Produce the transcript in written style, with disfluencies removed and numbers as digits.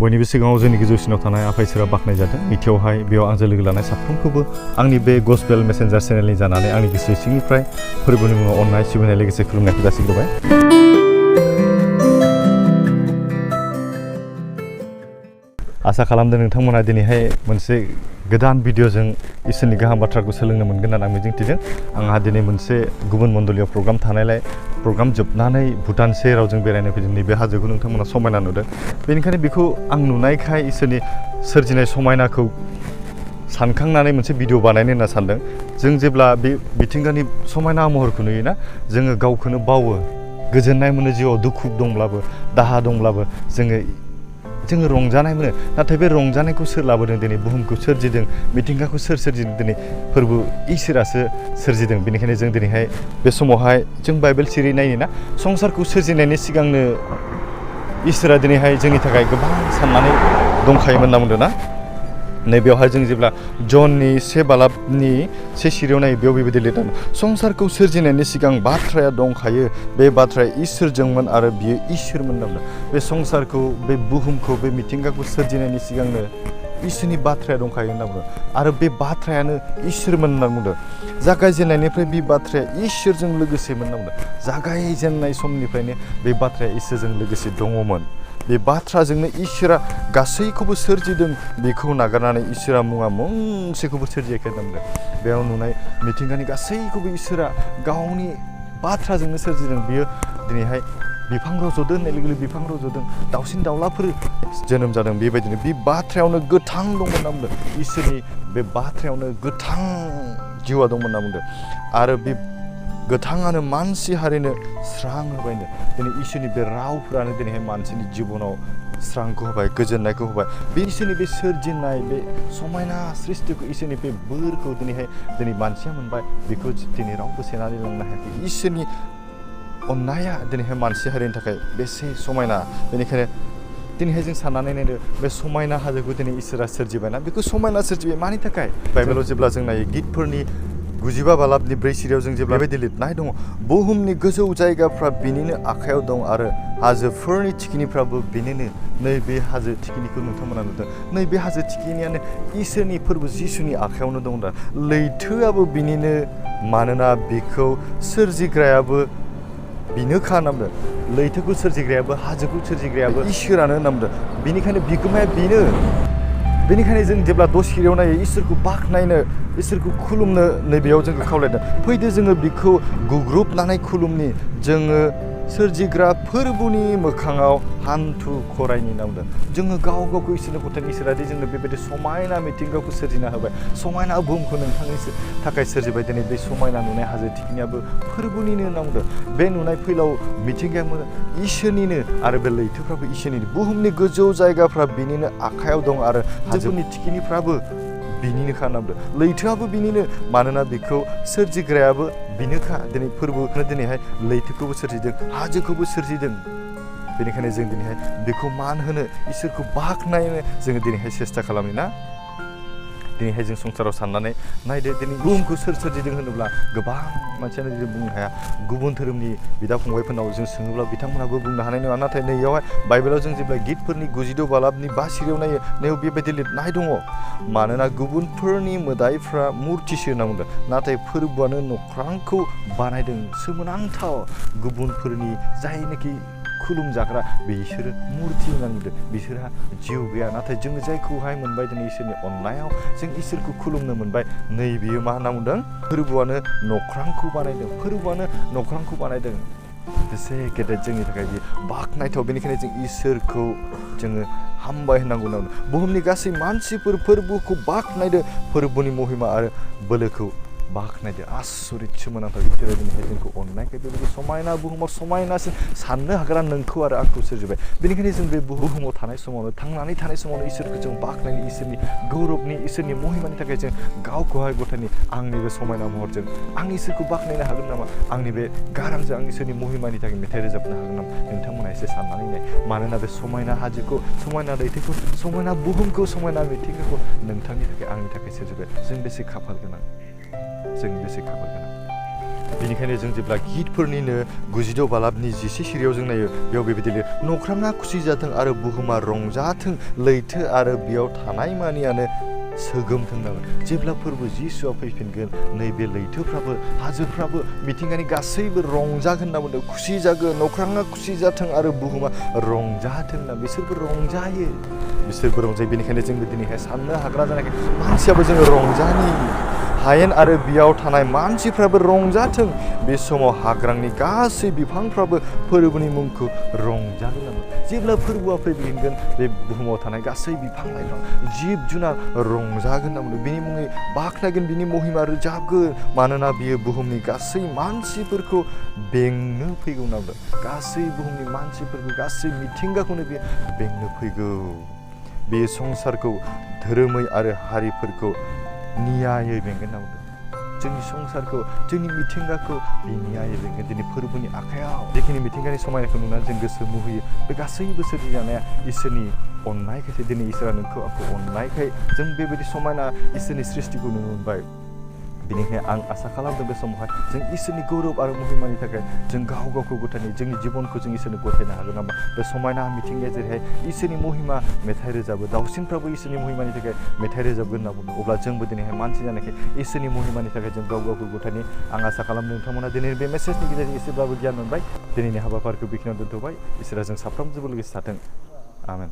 बयनिबो सिगाङाव जोंनि गोजौसिनाव थानाय आफा इसोरा बाख्नाय जादों। नैथियावहाय बेयाव आंजों लोगो लानाय साफ्रोमखौबो आंनि बे गस्पेल मेसेन्जार चेनेलनि जानानै आंनि गोसो सिंनिफ्राय फोरबोनि मुङाव अननाय सिबिनाय लोगोसे खुलुमनायखौ जासिग्रोबाय। आसा खालामदों नोंथांमोना दिनैहाय मोनसे गोदान भिडिअजों इसोरनि गाहाम बाथ्राखौ सोलोंनो मोनगोन होननानै आं मिजिंथिदों। आंहा दिनै मोनसे गुबुन मण्डलीयाव प्रग्राम थानायलाय प्रग्राम जोबनानै भुटान सेराव जों बेरायनो फैदों। नैबे हाजोखौ नोंथांमोना समायना नुदों। बेनिखायनो बेखौ आं नुनायखाय इसोरनि सोरजिनाय समायनाखौ सानखांनानै मोनसे भिडिअ बानायनो होनना सानदों। जों जेब्ला बे मिथिंगानि समायना महरखौ नुयोना, जोङो गावखौनो बावो। गोजोननाय मोनो जिउआव, दुखु दंब्लाबो दाहा दंब्लाबो जोङो रंजानाय मोनो। नाथाय बे रंजानायखौ सोर लाबोदों? दिनै बुहुमखौ सोरजिदों, मिथिंगाखौ सोर सोरजिदों? दिनै फोरबो इसोरासो सोरजिदों। बेनिखायनो जों दिनैहाय बे समावहाय जों बाइबेल सिरि नायो ना, संसारखौ सोरजिनायनि सिगांनो इसोरा दिनैहाय जोंनि थाखाय गोबां साननानै दंखायोमोन होनना बुंदों ना। नैबेयावहाय जों जेब्ला जननि 1 सिरियाव नायो, बेयाव बेबायदि लिरदों, संसारखौ सोरजिनायनि सिगां बाथ्राया दंखायो, बे बाथ्राया इसोरजोंमोन आरो बियो इसोरमोन होनना बुंदों। बे संसारखौ, बे बुहुमखौ, बे मिथिंगाखौ सोरजिनायनि सिगांनो इसोरनि बाथ्राया दंखायो होनना बुंदों आरो बे बाथ्रायानो इसोरमोन होनना बुंदों। जागायजेननायनिफ्राय बे बाथ्राया इसोरजों लोगोसेमोन होनना बुंदों। जागायजेननाय समनिफ्रायनो बे बाथ्राया इसोरजों लोगोसे दङमोन। बे बाथ्राजोंनो इसोरा गासैखौबो सोरजिदों। बेखौ नागारनानै इसोरा मुङा मोनसेखौबो सोरजियाखै होनना बुंदों। बेयाव नुनाय मिथिंगानि गासैखौबो इसोरा गावनि बाथ्राजोंनो सोरजिदों। बियो दिनैहाय बिफां रज'दों होननाय लोगो लोगो बिफां रज'दों, दाउसिन दाउलाफोर जोनोम जादों। बेबायदिनो बे बाथ्रायावनो गोथां दंमोन होनना बुंदों। इसोरनि बे बाथ्रायावनो गोथां जिउआ दंमोन होनना बुंदों आरो बे गोथाङानो मानसि हारिनो स्रां होबायनो। दिनै इसोरनि बे रावफोरानो दिनैहाय मानसिनि जिबनाव स्रांखौ होबाय, गोजोननायखौ होबाय। बे इसोरनि बे सोरजिनाय बे समायना सृष्टिखौ, इसोरनि बे बोरखौ दिनै मानसिया मोनबाय। बेखौ दिनै रावबो सेनानै लांनो हायाखै। इसोरनि अननाया दिनैहाय मानसि हारिनि थाखाय बेसे समायना। बेनिखायनो दिनैहाय जों साननानै नायदो, बे समायना हाजोखौ दिनै इसोरा सोरजिबायना, बेखौ समायना सोरजिबाय मानि थाखाय? बाइबेलाव जेब्ला जों नायो, गितफोरनि 95 सिरियाव जों जेब्ला बेबायदि लिरनाय दङ, बुहुमनि गोजौ जायगाफ्रा बिनिनो आखायाव दं आरो हाजोफोरनि थिखिनिफ्राबो बिनिनो। नैबे हाजो थिखिनिखौ नोंथांमोना नुदों। नैबे हाजो थिखिनियानो इसोरनि फोरबो जिसुनि आखायावनो दं दा। लैथोआबो बिनिनो, मानोना बिखौ सोरजिग्रायाबो बिनोखा होनना बुंदों। लैथोखौ सोरजिग्रायाबो, हाजोखौ सोरजिग्रायाबो इसोरानो होनना बुंदों। बेनिखायनो बिगोमाया बेनो। बेनिखायनो जों जेब्ला सिरियाव नायो, इसोरखौ बाख्नायनो, इसोरखौ खुलुमनो नैबेयाव जोंखौ खावलायदों। फैदो जोङो बिखौ गुग्रुबनानै खुलुमनि, जोङो सोरजिग्रा फोरबोनि मोखाङाव हान्थु खरायनि होनना बुंदों। जोङो गाव गावखौ इसोरनो गथायनो, इसोरादि जोंनो बेबायदि समायना मिथिंगाखौ सोरजिना होबाय, समायना बुहुमखौ नोंथांनि थाखाय सोरजिबाय। दिनै बे समायना नुनाय हाजो थिखिनियाबो फोरबोनिनो होनना बुंदों। बे नुनाय फैलाव मिथिंगायाबो इसोरनिनो आरो बे लैथोफ्राबो इसोरनिनो। बुहुमनि गोजौ जायगाफ्रा बिनिनो आखायाव दं आरो हाजोफोरनि थिखिनिफ्राबो बिनिनोखा होनना बुंदों। लैथोआबो बिनिनो, मानोना बेखौ सोरजिग्रायाबो बिनोखा। दिनै फोरबोखौनो दिनैहाय लैथोखौबो सोरजिदों, हाजोखौबो सोरजिदों। बेनिखायनो जों दिनैहाय बेखौ मान होनो, इसोरखौ बाख्नायनो जोङो दिनैहाय सेस्था खालामनि ना। दिनैहाय जों संसाराव साननानै नायदो, दिनै बुहुमखौ सोर सोरजिदों होनोब्ला गोबां मानसियानो जों बुंनो हाया। गुबुन धोरोमनि बिदा फंबायफोरनाव जों सोङोब्ला बिथांमोनहाबो बुंनो हानाय नङा। नाथाय नैयावहाय बाइबेलाव जों जेब्ला गितफोरनि 5 सिरियाव नायो, नैयाव बेबायदि लिरनाय दङ, मानोना गुबुनफोरनि मोदाइफ्रा मुर्तिसो होनना बुंदों, नाथाय फोरबोआनो नख्रांखौ बानायदों। सोमोनांथाव। गुबुनफोरनि जायनोखि खुलुमजाग्रा, बिसोरो मुर्ति होनना बुंदों। बिसोरहा जिउ गैया। नाथाय जोङो जायखौहाय मोनबाय दिनै इसोरनि अननायाव, जों इसोरखौ खुलुमनो मोनबाय। नैबेयो मा होनना बुंदों? फोरबोआनो नख्रांखौ बानायदों। फोरबोआनो नख्रांखौ बानायदों। बेसे गेदेर जोंनि थाखाय बे बाख्नायथाव। बेनिखायनो जों इसोरखौ जोङो हामबाय होननांगौ होनना बुंदों। बुहुमनि गासै मानसिफोर फोरबोखौ बाख्नायदो, फोरबोनि महिमा आरो बोलोखौ बाख्नायदो। आसरित सोमोनांथाव। इसोरा दिनैहाय जोंखौ अननायखाय बेबायदि समायना बुहुमाव समायनासिन साननो हाग्रा नोंखौ आरो आंखौ सोरजिबाय। बेनिखायनो जों बे बुहुमाव थानाय समावनो, थांनानै थानाय समावनो इसोरखौ जों बाख्नायनो, इसोरनि गौरबनि, इसोरनि महिमानि थाखाय जों गावखौहाय गथायनि। आंनि बे समायना महरजों आं इसोरखौ बाख्नायनो हागोन नामा? आंनि बे गारांजों आं इसोरनि महिमानि थाखाय मेथाइ रोजाबनो हागोन नामा? नोंथांमोना एसे साननानै नाय। मानोना बे समायना हाजोखौ, समायना लैथोखौ, समायना बुहुमखौ, समायना मिथिंगाखौ नोंथांनि थाखाय, आंनि थाखाय सोरजिबाय। जों बेसे खाफाल गोनां, जों बेसे खाफाल गोनां। बेनिखायनो जों जेब्ला गितफोरनिनो 92 बालाबनि 11 सिरियाव जों नायो बेयाव बेबायदि लिरो नख्राङा खुसि जाथों आरो बुहुमा रंजाथों लैथो आरो बेयाव थानाय मानियानो सोगोमथों होननानै जेब्ला फोरबो जिसुआ फैफिनगोन नैबे लैथोफ्राबो हाजोफ्राबो मिथिंगानि गासैबो रंजागोन होनना बुंदों खुसि जागोन नख्राङा खुसि जाथों आरो बुहुमा रंजाथों होनना बिसोरबो रंजायो बेनिखायनो जोंबो दिनैहाय साननो हाग्रा जानायखाय मानसियाबो जोङो रंजानि हायेन आरो बेयाव थानाय मानसिफ्राबो रंजाथों बे समाव हाग्रानि गासै बिफांफ्राबो फोरबोनि मुंखौ रंजागोन होनना जेब्ला फोरबोआ फैफिनगोन बे बुहुमाव थानाय गासै बिफां लाइफां जिब जुनार रंजागोन होनना बुंदों बिनि मुङै बाख्नायगोन बिनि महिमा रोजाबगोन मानोना बियो बुहुमनि गासै मानसिफोरखौ बेंनो फैगौ होनना बुंदों गासै बुहुमनि मानसिफोरखौ गासै मिथिंगाखौनो बियो बेंनो फैगौ बे संसारखौ धोरोमै आरो हारिफोरखौ नियायै बेंगोन होनना बुंदों जोंनि संसारखौ जोंनि मिथिंगाखौ बे नियायै बेंगोन दिनै फोरबोनि आखायाव जेखिनि मिथिंगानि समायनाखौ नुनानै जों गोसो मुहियो बे गासैबो सोरजिजानाया इसोरनि अननायखायसो दिनै इसोरा नोंखौ आंखौ अननायखाय जों बेबायदि समायना इसोरनि सृष्टिखौ नुनो मोनबाय बेनिखायनो आं आसा खालामदों बे समावहाय जों इसोरनि गौरब आरो महिमानि थाखाय जों गाव गावखौ गथायनो जोंनि जिबनखौ जों इसोरनो गथायनो हागोन नामा बे समायना मिथिंगाया जेरैहाय इसोरनि महिमा मेथाइ रोजाबो दाउसिनफ्राबो इसोरनि महिमानि थाखाय मेथाइ रोजाबगोन होनना बुंदों अब्ला जोंबो दिनैहाय मानसि जानायखाय इसोरनि महिमानि थाखाय जों गाव गावखौ गथायनो आं आसा खालामदों नोंथांमोना दिनै बे मेसेजनि गेजेरजों एसेब्लाबो गियान मोनबाय दिनैनि हाबाफारिखौ बेखिनियाव दोनथ'बाय इसोरा जों साफ्रोमजोंबो लोगोसे थाथों आमेन